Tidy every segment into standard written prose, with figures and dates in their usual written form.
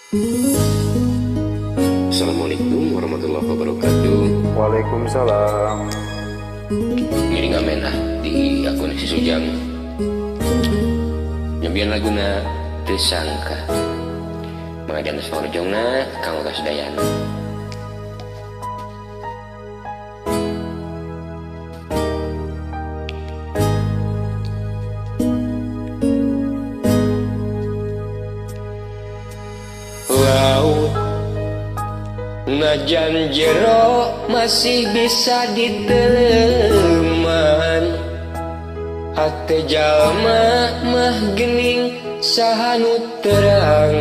Assalamualaikum warahmatullahi wabarakatuh. Waalaikumsalam. Ngiring amen ah di akun si Sujang. Nyobian laguna Teu Sangka. Mangajan sorjongna kanggo kasadayana. Najan jero masih bisa diteleman, hate jalma mah gening saha nu terang.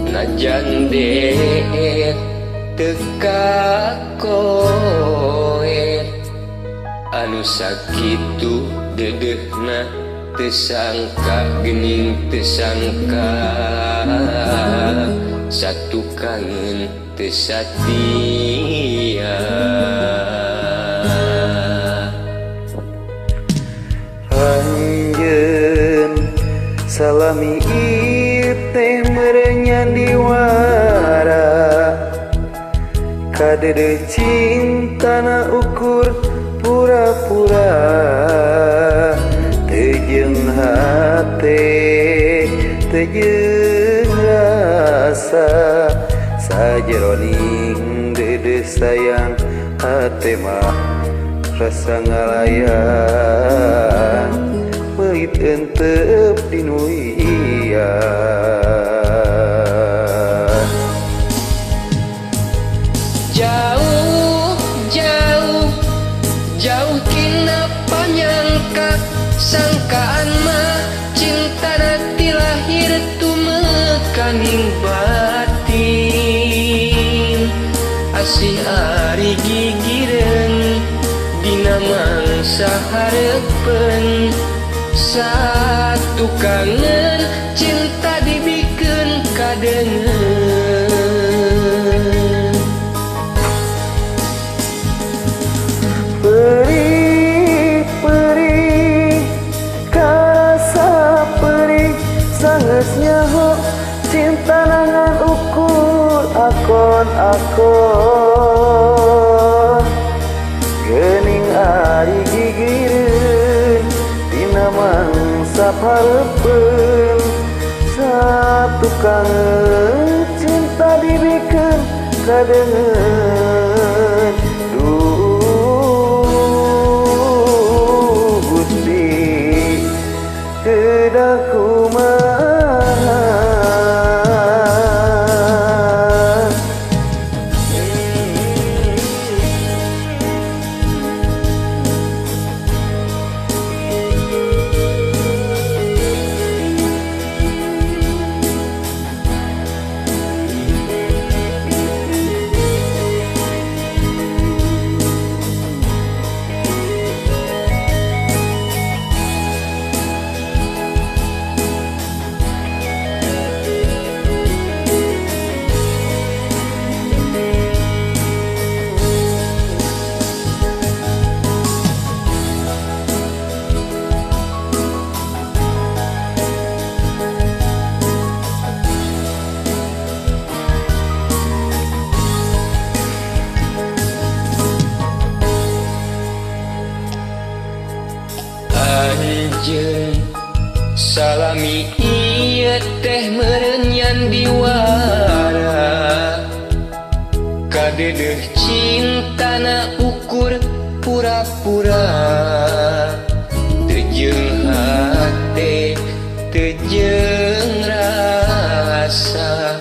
Najan deet teu kakoet, anu sakitu dedehna teu sangka gening teu sangka. Satu kangen teu satia. Anjeun salami ieu teh meureun diwara, kadede cintana ukur pura-pura. Teu jeung hate teu jeung rasa, sajeroning dede sayang hate mah rasa ngalayang. Peuit entep dinu iya. Jauh jauh jauh tina panyangka, sangkaan mah cinta ti lahir tumekaning batin. Asih ari gigireun dina mangsa hareupeun, satu kangen cinta dibikeun kadengeun. Perih perih karasa perih, sanggeus nyaho cinta nangan ukur akon akon. Geuning ari gigireun dina mangsa pareupeun, satu kangen cinta dibikeun kadengeun. Duh Gusti kedah kumaha. Anjeun salami ieu teh meureun diwara, kadedeh cintana ukur pura-pura. Teu jeung hate teu jeung rasa,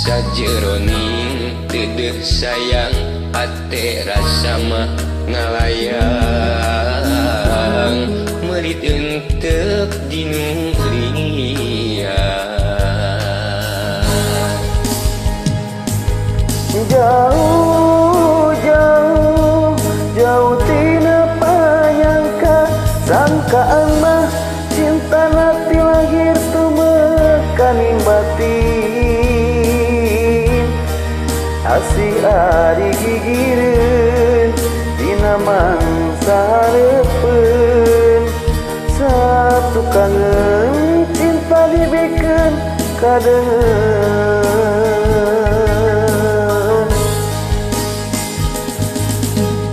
sajeroning dedeh sayang hate rasa mah ngalayang. Meurit entep dinu lian. Jauh jauh jauh tina panyangka, sangkaan mah cinta ti lahir tumekaning batin. Asih ari gigireun dina mangsa hareupeun, satu kangen cinta dibikeun kadeungeun.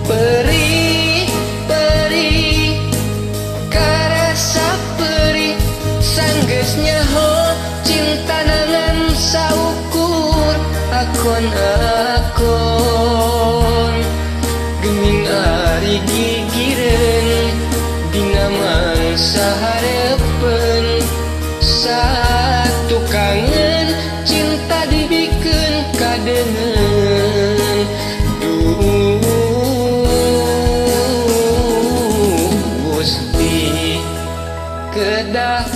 Perih perih karasa perih sanggeus nyaho cinta nangan saukur akon akon gening ari gigireun dina mangsa hareupeun satu kangen cinta dibikeun kadeungeun. Duh Gusti kedah